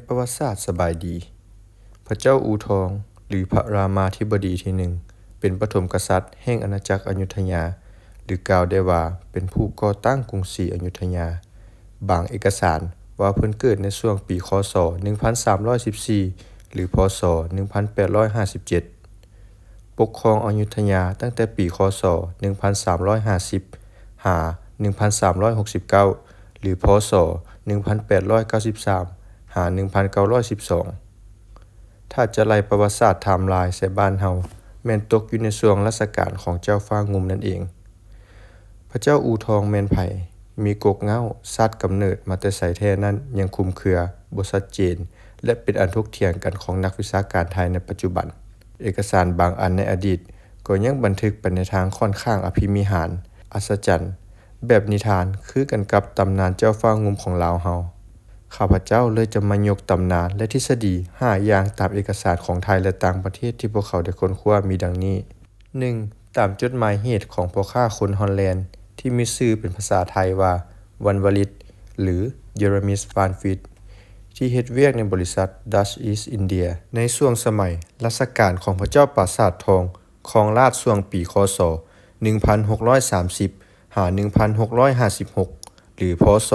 ປະຫວັດສາດສະບາຍດີ. ພະເຈົ້າອູທອງ ຫຼື ພະລາມາທິບໍດີທີໜຶ່ງ ເປັນປະຖົມກະສັດແຫ່ງອານາຈັກອະຍຸດທະຍາ ຫຼື ກ່າວໄດ້ວ່າເປັນຜູ້ກໍ່ຕັ້ງກຸງສຣີອະຍຸດທະຍາ. ບາງເອກະສານວ່າເພິ່ນເກີດໃນຊ່ວງປີ ຄ.ສ. ໜຶ່ງພັນສາມຮ້ອຍສິບສີ່ ຫຼື ພ.ສ. ໜຶ່ງພັນແປດຮ້ອຍຫ້າສິບເຈັດ. ປົກຄອງອະຍຸດທະຍາຕັ້ງແຕ່ປີ ຄ.ສ. ໜຶ່ງພັນສາມຮ້ອຍຫ້າສິບ ຫາ ໜຶ່ງພັນສາມຮ້ອຍຫົກສິບເກົ້າ ຫຼື ພ.ສ. ໜຶ່ງພັນແປດຮ້ອຍເກົ້າສິບສາມ ຫາ ໜຶ່ງພັນເກົ້າຮ້ອຍສິບສອງ. ຖ້າຈະໄລ່ປະຫວັດສາດໄທມ໌ລາຍໃສ່ບ້ານເຮົາ ແມ່ນຕົກຢູ່ໃນຊ່ວງລັດຊະການຂອງເຈົ້າຟ້າງຸ່ມນັ້ນເອງ. ພະເຈົ້າອູທອງແມ່ນໃຜ? ມີກົກເຫງົ້າຊາດກຳເນີດມາແຕ່ໃສແທ້ນັ້ນຍັງຄຸມເຄືອບໍ່ຊັດເຈນ ແລະ ເປັນອັນຖົກຖຽງກັນຂອງນັກວິຊາການໄທໃນປັດຈຸບັນ. ເອກະສານບາງອັນໃນອະດີດກໍຍັງບັນທຶກໄປໃນທາງຂ້ອນຂ້າງອະພິມິຫານ, ອັດສະຈັນ, ແບບນິທານຄືກັນກັບຕຳນານເຈົ້າຟ້າງຸ່ມຂອງລາວເຮົາ. ຂ້າພະເຈົ້າເລີຍຈະມາຍົກຕຳນານ ແລະ ທິດສະດີຫ້າຢ່າງຕາມເອກະສານຂອງໄທ ແລະ ຕ່າງປະເທດທີ່ພວກເຂົາໄດ້ຄົ້ນຄວ້າມີດັ່ງນີ້. ໜຶ່ງ, ຕາມຈົດໝາຍເຫດຂອງພໍ່ຄ້າຄົນຮອນແລນທີ່ມີຊື່ເປັນພາສາໄທວ່າ ວັນວະລິດ ຫຼື Jeremias van Vliet ທີ່ເຮັດວຽກໃນບໍລິສັດ Dutch East India ໃນຊ່ວງສະໄໝລັດຊະການຂອງພະເຈົ້າປາສາດທອງ ຄອງລາດຊ່ວງປີ ຄ.ສ. ໜຶ່ງພັນຫົກຮ້ອຍສາມສິບ ຫາ ໜຶ່ງພັນຫົກຮ້ອຍຫ້າສິບຫົກ ຫຼື ພ.ສ.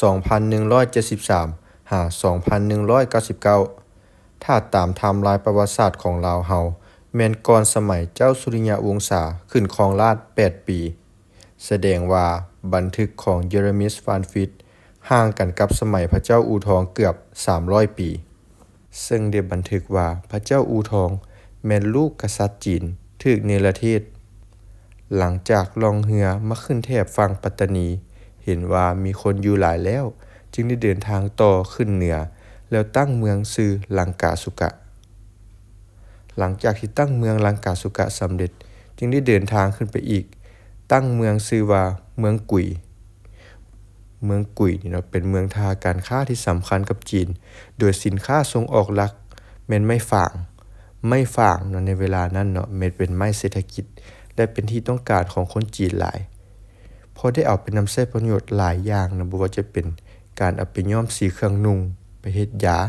ສອງພັນໜຶ່ງຮ້ອຍເຈັດສິບສາມ ຫາ ສອງພັນໜຶ່ງຮ້ອຍເກົ້າສິບເກົ້າ. ຖ້າຕາມໄທມ໌ລາຍປະຫວັດສາດຂອງລາວເຮົາ ແມ່ນກ່ອນສະໄໝເຈົ້າສຸລິຍະວົງສາຂຶ້ນຄອງລາດແປດປີ, ສະແດງວ່າບັນທຶກຂອງ Jeremias van Vliet ຫ່າງກັນກັບສະໄໝພະເຈົ້າອູທອງເກືອບສາມຮ້ອຍປີ. ເຊິ່ງໄດ້ບັນທຶກວ່າພະເຈົ້າອູທອງແມ່ນລູກກະສັດຈີນຖືກເນລະເທດ. ຫຼັງຈາກລ່ອງເຮືອມາຂຶ້ນແຖບຝັ່ງປັດຕານີ ເຫັນວ່າມີຄົນຢູ່ຫຼາຍແລ້ວ ຈຶ່ງໄດ້ເດີນທາງຕໍ່ຂຶ້ນເໜືອ ແລ້ວຕັ້ງເມືອງຊື່ລັງກາສຸກະ. ຫຼັງຈາກທີ່ຕັ້ງເມືອງລັງກາສຸກະສຳເລັດ ຈຶ່ງໄດ້ເດີນທາງຂຶ້ນໄປອີກ ຕັ້ງເມືອງຊື່ວ່າເມືອງກຸຍ. ເມືອງກຸຍນີ້ເນາະ ເປັນເມືອງທ່າການຄ້າທີ່ສຳຄັນກັບຈີນ ໂດຍສິນຄ້າສົ່ງອອກຫຼັກແມ່ນໄມ້ຝາງ. ໄມ້ຝາງເນາະ ໃນເວລານັ້ນເນາະ ແມ່ນເປັນໄມ້ເສດຖະກິດ ແລະ ເປັນທີ່ຕ້ອງການຂອງຄົນຈີນຫຼາຍ. ເພາະໄດ້ເອົາໄປນຳໃຊ້ປະໂຫຍດຫຼາຍຢ່າງເນາະ ບໍ່ວ່າຈະເປັນການເອົາໄປຍ້ອມສີເຄື່ອງນຸ່ງ, ໄປເຮັດຢາ.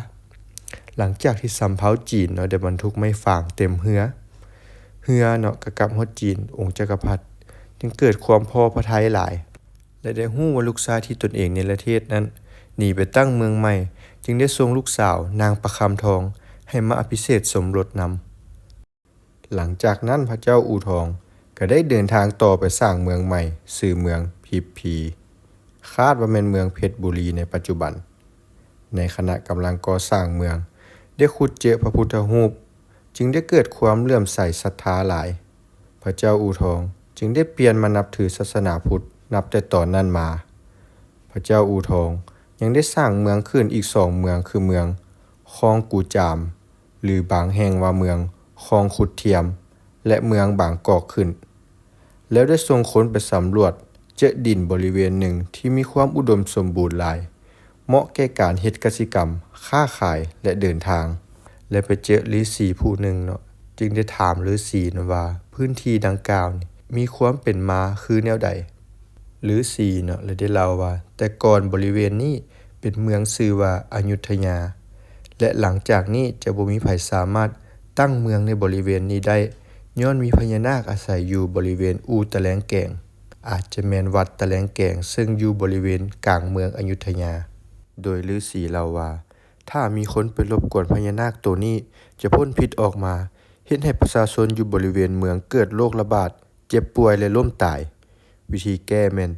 ຫຼັງຈາກທີ່ສຳເພົາຈີນເນາະ ໄດ້ບັນທຸກໄມ້ຝາງເຕັມເຮືອ, ເຮືອເນາະ ກໍກັບຮອດຈີນ, ອົງຈັກກະພັດຈຶ່ງເກີດຄວາມພໍພະໄທຫຼາຍ ແລະ ໄດ້ຮູ້ວ່າລູກຊາຍທີ່ຕົນເອງເນລະເທດນັ້ນໜີໄປຕັ້ງເມືອງໃໝ່, ຈຶ່ງໄດ້ສົ່ງລູກສາວນາງປະຄຳທອງໃຫ້ມາອະພິເສກສົມລົດນຳ. ຫຼັງຈາກນັ້ນພະເຈົ້າອູທອງກໍໄດ້ເດີນທາງຕໍ່ໄປສ້າງເມືອງໃໝ່ຊື່ເມືອງພິບພີ, ຄາດວ່າແມ່ນເມືອງເພັດບູລີໃນປັດຈຸບັນ. ໃນຂະນະກຳລັງກໍ່ສ້າງເມືອງ ໄດ້ຂຸດເຈີພະພຸດທະຮູບ, ຈຶ່ງໄດ້ເກີດຄວາມເຫຼື້ອມໃສສັດທາຫຼາຍ. ພະເຈົ້າອູທອງຈຶ່ງໄດ້ປ່ຽນມານັບຖືສາສະໜາພຸດນັບແຕ່ຕອນນັ້ນມາ. ພະເຈົ້າອູທອງຍັງໄດ້ສ້າງເມືອງຂຶ້ນອີກສອງເມືອງ ຄືເມືອງຄອງກູຈາມ ຫຼື ບາງແຫ່ງວ່າເມືອງຄອງຂຸດທຽມ ແລະ ເມືອງບາງກອກຂຶ້ນ, ແລ້ວໄດ້ສົ່ງຄົນໄປສຳຫຼວດເຈີະດິນບໍລິເວນໜຶ່ງທີ່ມີຄວາມອຸດົມສົມບູນຫຼາຍ, ເໝາະແກ່ການເຮັດກະສິກຳ, ຄ້າຂາຍ ແລະ ເດີນທາງ. ແລະ ໄປເຈີລືສີຜູ້ໜຶ່ງເນາະ, ຈຶ່ງໄດ້ຖາມລືສີນັ້ນວ່າ ພື້ນທີ່ດັ່ງກ່າວນີ້ມີຄວາມເປັນມາຄືແນວໃດ? ລືສີເນາະ ແລະ ໄດ້ເລົ່າວ່າ ແຕ່ກ່ອນບໍລິເວນນີ້ ເປັນເມືອງຊື່ວ່າອະຍຸດທະຍາ ແລະ ຫຼັງຈາກນີ້ຈະບໍ່ມີໃຜສາມາດຕັ້ງເມືອງໃນບໍລິເວນນີ້ໄດ້ ຍ້ອນມີພະຍານາກອາໄສຢູ່ບໍລິເວນອູ່ຕະແລງແກງ, ອາດຈະແມ່ນວັດຕະແລງແກງ ເຊິ່ງຢູ່ບໍລິເວນກາງເມືອງອະຍຸດທະຍາ. ໂດຍລືສີເລົ່າວ່າ ຖ້າມີຄົນໄປລົບກວນພະຍານາກໂຕນີ້ ຈະພົ້ນພິດອອກມາ ເຮັດໃຫ້ປະຊາຊົນຢູ່ບໍລິເວນເມືອງເກີດໂລກລະບາດ, ເຈັບປ່ວຍ ແລະ ລົ້ມຕາຍ. ວິທີແກ້ແມ່ນ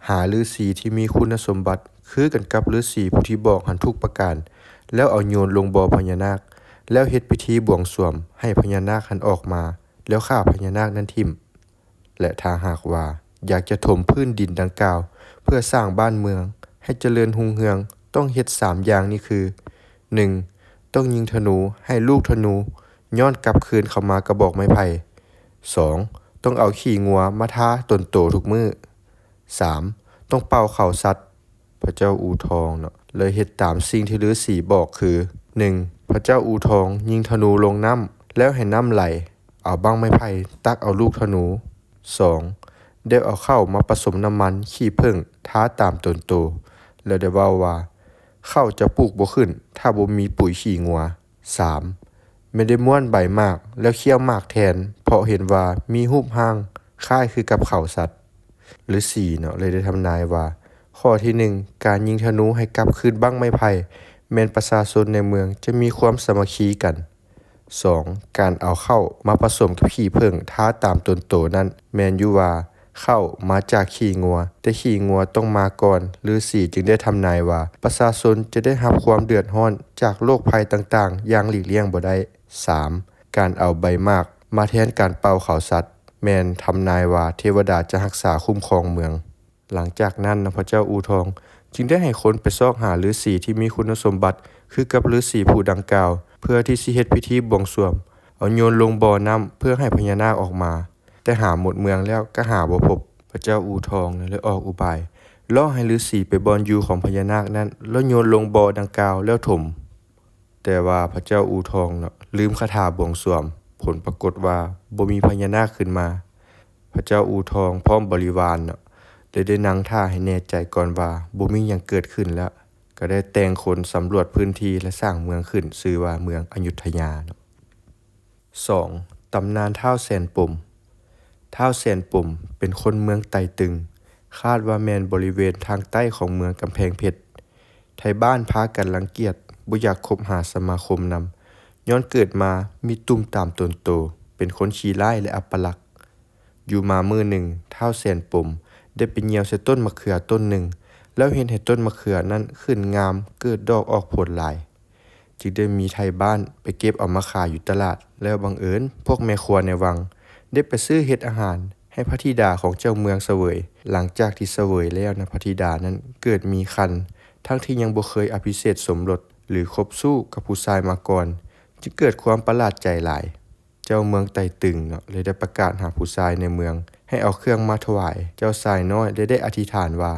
ຫາລືສີທີ່ມີຄຸນນະສົມບັດຄືກັນກັບລືສີຜູ້ທີ່ບອກຫັ້ນທຸກປະການ ແລ້ວເອົາໂຍນລົງບໍ່ພະຍານາກ ແລ້ວເຮັດພິທີບວງສວງໃຫ້ພະຍານາກຫັ້ນອອກມາ ແລ້ວຂ້າພະຍານາກນັ້ນຖິ້ມ. ແລະ ຖ້າຫາກວ່າຢາກຈະຖົມພື້ນດິນດັ່ງກ່າວເພື່ອສ້າງບ້ານເມືອງໃຫ້ຈະເລີນຮຸ່ງເຮືອງ ຕ້ອງເຮັດສາມຢ່າງນີ້ຄື ໜຶ່ງ ຕ້ອງຍິງທະນູໃຫ້ລູກທະນູຍ້ອນກັບຄືນເຂົ້າມາກະບອກໄມ້ໄຜ່. ສອງ ຕ້ອງເອົາຂີ້ງົວມາທາຕົນໂຕທຸກມື້. ສາມ ຕ້ອງເປົ່າເຂົ້າສັດ. ພະເຈົ້າອູທອງເນາະ ເລີຍເຮັດຕາມສິ່ງທີ່ລືສີບອກຄື ໜຶ່ງ ພະເຈົ້າອູທອງຍິງທະນູລົງນ້ຳ ແລ້ວໃຫ້ນ້ຳໄຫຼ ເອົາບັ້ງໄມ້ໄຜ່ຕັກເອົາລູກທະນູ. ສອງ ໄດ້ເອົາເຂົ້າມາປະສົມນ້ຳມັນຂີ້ເຜິ້ງທາຕາມຕົນໂຕ ແລ້ວໄດ້ເວົ້າວ່າ ເຂົ້າຈະປູກບໍ່ຂຶ້ນ ຖ້າບໍ່ມີປຸ໋ຍຂີ້ງົວ. ສາມ ແມ່ນໄດ້ມ້ວນໃບໝາກ ແລ້ວຄ້ຽວໝາກແທນ ເພາະເຫັນວ່າມີຮູບຮ່າງຄ້າຍຄືກັບເຂົ້າສັດ. ລືສີເນາະ ເລີຍໄດ້ທຳນາຍວ່າ ຂໍ້ທີໜຶ່ງ ການຍິງທະນູໃຫ້ກັບຄືນບັ້ງໄມ້ໄຜ່ ແມ່ນປະຊາຊົນໃນເມືອງຈະມີຄວາມສາມັກຄີກັນ. ສອງ ການເອົາເຂົ້າມາປະສົມກັບຂີ້ເຜິ້ງທາຕາມຕົນໂຕນັ້ນ ແມ່ນຢູ່ວ່າເຂົ້າມາຈາກຂີ້ງົວ, ແຕ່ຂີ້ງົວຕ້ອງມາກ່ອນ, ລືສີຈຶ່ງໄດ້ທຳນາຍວ່າປະຊາຊົນຈະໄດ້ຮັບຄວາມເດືອດຮ້ອນຈາກໂລກໄພຕ່າງໆຢ່າງຫຼີກລ່ຽງບໍ່ໄດ້. ສາມ ການເອົາໃບໝາກມາແທນການເປົ່າເຂົ້າສັດ ແມ່ນທຳນາຍວ່າເທວະດາຈະຮັກສາຄຸ້ມຄອງເມືອງ. ຫຼັງຈາກນັ້ນນະ ພະເຈົ້າອູທອງຈຶ່ງໄດ້ໃຫ້ຄົນໄປຊອກຫາລືສີທີ່ມີຄຸນນະສົມບັດຄືກັບລືສີຜູ້ດັ່ງກ່າວ ເພື່ອທີ່ຊິເຮັດພິທີບວງສວງ ເອົາໂຍນລົງບໍ່ນ້ຳເພື່ອໃຫ້ພະຍານາກອອກມາ. ແຕ່ຫາໝົດເມືອງແລ້ວກໍຫາບໍ່ພົບ. ພະເຈົ້າອູທອງເລີຍອອກອຸບາຍ ຫຼອກໃຫ້ລືສີໄປບ່ອນຢູ່ຂອງພະຍານາກນັ້ນ ແລ້ວໂຍນລົງບໍ່ດັ່ງກ່າວແລ້ວຖົມ. ແຕ່ວ່າພະເຈົ້າອູທອງເນາະ ລືມຄາຖາບວງສວງ, ຜົນປາກົດວ່າບໍ່ມີພະຍານາກຂຶ້ນມາ. ພະເຈົ້າອູທອງພ້ອມບໍລິວານເນາະ ໄດ້ ໄດ້ນັ່ງຖ້າໃຫ້ແນ່ໃຈກ່ອນວ່າບໍ່ມີຫຍັງເກີດຂຶ້ນແລ້ວ, ກໍໄດ້ແຕ່ງຄົນສຳຫຼວດພື້ນທີ່ ແລະ ສ້າງເມືອງຂຶ້ນ ຊື່ວ່າເມືອງອະຍຸດທະຍາເນາະ. ສອງ ຕຳນານທ້າວແສນປົມ. ທ້າວແສນປົມເປັນຄົນເມືອງໄຕຕຶງ, ຄາດວ່າແມ່ນບໍລິເວນທາງໃຕ້ຂອງເມືອງກຳແພງເພັດ. ໄທບ້ານພາກັນລັງກຽດ, ບໍ່ຢາກຄົບຫາສະມາຄົມນຳ, ຍ້ອນເກີດມາມີຕຸ່ມຕາມຕົນໂຕ, ເປັນຄົນຂີ້ຮ້າຍ ແລະ ອັບປະລັກ. ຢູ່ມາມື້ໜຶ່ງ, ທ້າວແສນປົມໄດ້ໄປຍ່ຽວໃສ່ຕົ້ນມະເຂືອຕົ້ນໜຶ່ງ, ແລ້ວເຮັດໃຫ້ຕົ້ນມະເຂືອນັ້ນຂຶ້ນງາມ, ເກີດດອກອອກຜົນຫຼາຍ. ຈຶ່ງໄດ້ມີໄທບ້ານໄປເກັບເອົາມາຂາຍຢູ່ຕະຫຼາດ, ແລ້ວບັງເອີນພວກແມ່ຄົວໃນວັງໄດ້ໄປຊື້ເຮັດອາຫານໃຫ້ພະທິດາຂອງເຈົ້າເມືອງສະເຫວີຍ. ຫຼັງຈາກທີ່ສະເຫວີຍແລ້ວນະ, ພະທິດານັ້ນເກີດມີຄັນ ທັງທີ່ຍັງບໍ່ເຄີຍອະພິເສກສົມລົດ ຫຼື ຄົບຊູ້ກັບຜູ້ຊາຍມາກ່ອນ, ຈຶ່ງເກີດຄວາມປະຫຼາດໃຈຫຼາຍ. ເຈົ້າເມືອງໄຕຕຶງເນາະ ເລີຍໄດ້ປະກາດຫາຜູ້ຊາຍໃນເມືອງໃຫ້ເອົາເຄື່ອງມາຖວາຍ. ເຈົ້າຊາຍນ້ອຍໄດ້ ໄດ້ອະທິຖານວ່າ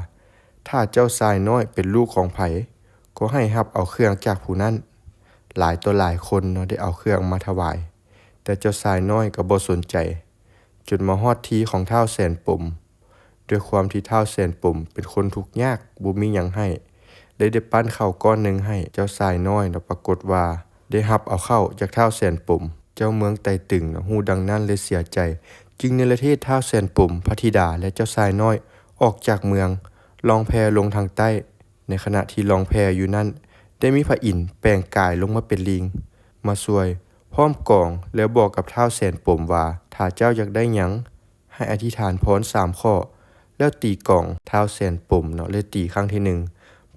ຖ້າເຈົ້າຊາຍນ້ອຍເປັນລູກຂອງໃຜ ກໍໃຫ້ຮັບເອົາເຄື່ອງຈາກຜູ້ນັ້ນ. ຫຼາຍຕໍ່ຫຼາຍຄົນເນາະ ໄດ້ເອົາເຄື່ອງມາຖວາຍ, ແຕ່ເຈົ້າຊາຍນ້ອຍກໍບໍ່ສົນໃຈ, ຈົນມາຮອດທີຂອງທ້າວແສນປົມ. ດ້ວຍຄວາມທີ່ທ້າວແສນປົມເປັນຄົນທຸກຍາກ ບໍ່ມີຫຍັງໃຫ້, ເລີຍໄດ້ປັ້ນເຂົ້າກ້ອນໜຶ່ງໃຫ້ເຈົ້າຊາຍນ້ອຍ, ແລ້ວປາກົດວ່າໄດ້ຮັບເອົາເຂົ້າຈາກທ້າວແສນປົມ. ເຈົ້າເມືອງໄຕຕຶງນະ ຮູ້ດັ່ງນັ້ນເລີຍເສຍໃຈ, ຈຶ່ງເນລະເທດທ້າວແສນປົມ, ພະທິດາ ແລະ ເຈົ້າຊາຍນ້ອຍອອກຈາກເມືອງ, ລ່ອງແພລົງທາງໃຕ້. ໃນຂະນະທີ່ລ່ອງແພຢູ່ນັ້ນ, ໄດ້ມີພະອິນແປງກາຍລົງມາເປັນລີງ ມາຊ່ວຍ, ພ້ອມກອງ ແລ້ວບອກກັບທ້າວແສນປົມວ່າ ຖ້າເຈົ້າຢາກໄດ້ຫຍັງ ໃຫ້ອະທິຖານພອນສາມຂໍ້ ແລ້ວຕີກອງ. ທ້າວແສນປົມເນາະ ເລີຍຕີຄັ້ງທີໜຶ່ງ,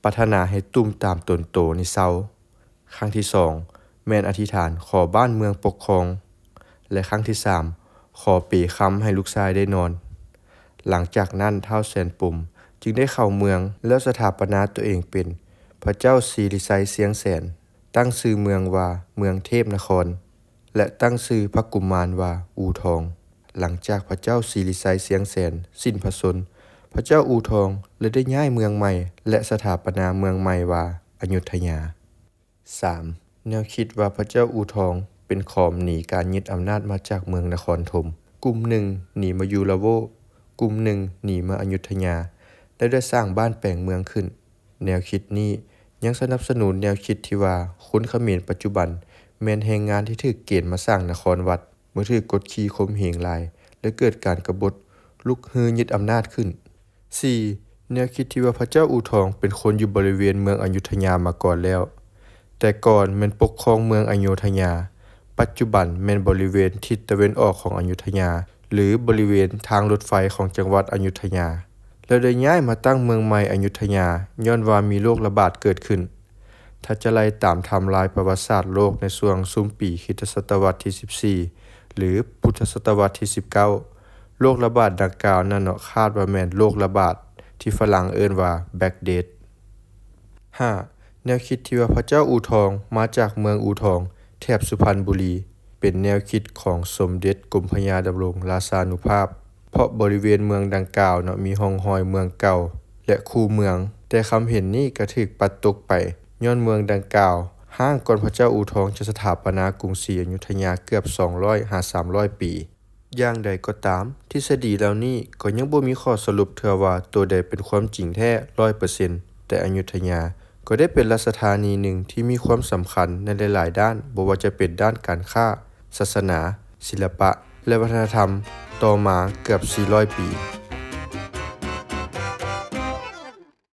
ປາດຖະໜາໃຫ້ຕຸ່ມຕາມຕົນໂຕນີ້ເຊົາ. ຄັ້ງທີສອງ ແມ່ນອະທິຖານຂໍບ້ານເມືອງປົກຄອງ ແລະ ຄັ້ງທີສາມ ຂໍເປຄຳໃຫ້ລູກຊາຍໄດ້ນອນ. ຫຼັງຈາກນັ້ນ ທ້າວແສນປົມຈຶ່ງໄດ້ເຂົ້າເມືອງ ແລ້ວສະຖາປະນາຕົວເອງເປັນພະເຈົ້າສີລິໄຊຊຽງແສນ, ຕັ້ງຊື່ເມືອງວ່າເມືອງເທບນະຄອນ ແລະ ຕັ້ງຊື່ພະກຸມານວ່າອູທອງ. ຫຼັງຈາກພະເຈົ້າສີລິໄຊຊຽງແສນສິ້ນພະຊົນ, ພະເຈົ້າອູທອງເລີຍໄດ້ຍ້າຍເມືອງໃໝ່ ແລະ ສະຖາປະນາເມືອງໃໝ່ວ່າອະຍຸດທະຍາ. ສາມ ແນວຄິດວ່າພະເຈົ້າອູທອງເປັນຂອມໜີການຍຶດອຳນາດມາຈາກເມືອງນະຄອນຖົມ. ກຸ່ມໜຶ່ງໜີມາຢູ່ລາໂວ, ກຸ່ມໜຶ່ງໜີມາອະຍຸດທະຍາ ແລະ ໄດ້ສ້າງບ້ານແປງເມືອງຂຶ້ນ. ແນວຄິດນີ້ຍັງສະໜັບສະໜູນແນວຄິດທີ່ວ່າຄົນຂະເໝນປັດຈຸບັນແມ່ນແຮງງານທີ່ຖືກເກນມາສ້າງນະຄອນວັດ ເມື່ອຖືກກົດຂີ່ຂົ່ມເຫງຫຼາຍ ແລະ ເກີດການກະບົດລຸກຮືຍຶດອຳນາດຂຶ້ນ. ສີ່ ແນວຄິດທີ່ວ່າພະເຈົ້າອູທອງເປັນຄົນຢູ່ບໍລິເວນເມືອງອະຍຸດທະຍາມາກ່ອນແລ້ວ, ແຕ່ກ່ອນແມ່ນປົກຄອງເມືອງອະໂຍທະຍາ, ປັດຈຸບັນແມ່ນບໍລິເວນທິດຕາເວັນອອກຂອງອະຍຸດທະຍາ ຫຼື ບໍລິເວນທາງລົດໄຟຂອງຈັງຫວັດອະຍຸດທະຍາ ແລ້ວໄດ້ຍ້າຍມາຕັ້ງເມືອງໃໝ່ອະຍຸດທະຍາ ຍ້ອນວ່າມີໂລກລະບາດເກີດຂຶ້ນ. ຖ້າຈະໄລ່ຕາມໄທມລາຍປະຫວັດສາດໂລກໃນຊ່ວງຊຸມປີຄຣິສຕະສັດຕະວັດທີສິບສີ່ ຫຼື ພຸດທະສັດຕະວັດທີສິບເກົ້າ, ໂລກລະບາດດັ່ງກ່າວນັ້ນເນາະ ຄາດວ່າແມ່ນໂລກລະບາດທີ່ຝຣັ່ງເອີ້ນວ່າ Black Death. ຫ້າ ແນວຄິດທີ່ວ່າພະເຈົ້າອູທອງມາຈາກເມືອງອູທອງ ແຖບສຸພັນບູລີ ເປັນແນວຄິດຂອງສົມເດັດກົມພະຍາດຳລົງລາຊານຸພາບ, ເພາະບໍລິເວນເມືອງດັ່ງກ່າວເນາະ ມີຮ່ອງຮອຍເມືອງເກົ່າ ແລະ ຄູເມືອງ, ແຕ່ຄຳເຫັນນີ້ກໍຖືກປັດຕົກໄປ ຍ້ອນເມືອງດັ່ງກ່າວຮ້າງກ່ອນພະເຈົ້າອູທອງຈະສະຖາປະນາກຸງສີອະຍຸດທະຍາເກືອບສອງຮ້ອຍຫາສາມຮ້ອຍປີ. ຢ່າງໃດກໍຕາມ, ທິດສະດີເຫຼົ່ານີ້ກໍຍັງບໍ່ມີຂໍ້ສະຫຼຸບເທື່ອວ່າໂຕໃດເປັນຄວາມຈິງແທ້ຮ້ອຍເປີເຊັນ, ແຕ່ອະຍຸດທະຍາ ກໍໄດ້ເປັນລາຊະທານີໜຶ່ງທີ່ມີຄວາມສຳຄັນໃນຫຼາຍໆດ້ານ, ບໍ່ວ່າຈະເປັນດ້ານການຄ້າ, ສາສະໜາ, ສິລະປະ ແລະ ວັດທະນະທຳ ຕໍ່ມາເກືອບສີ່ຮ້ອຍປີ.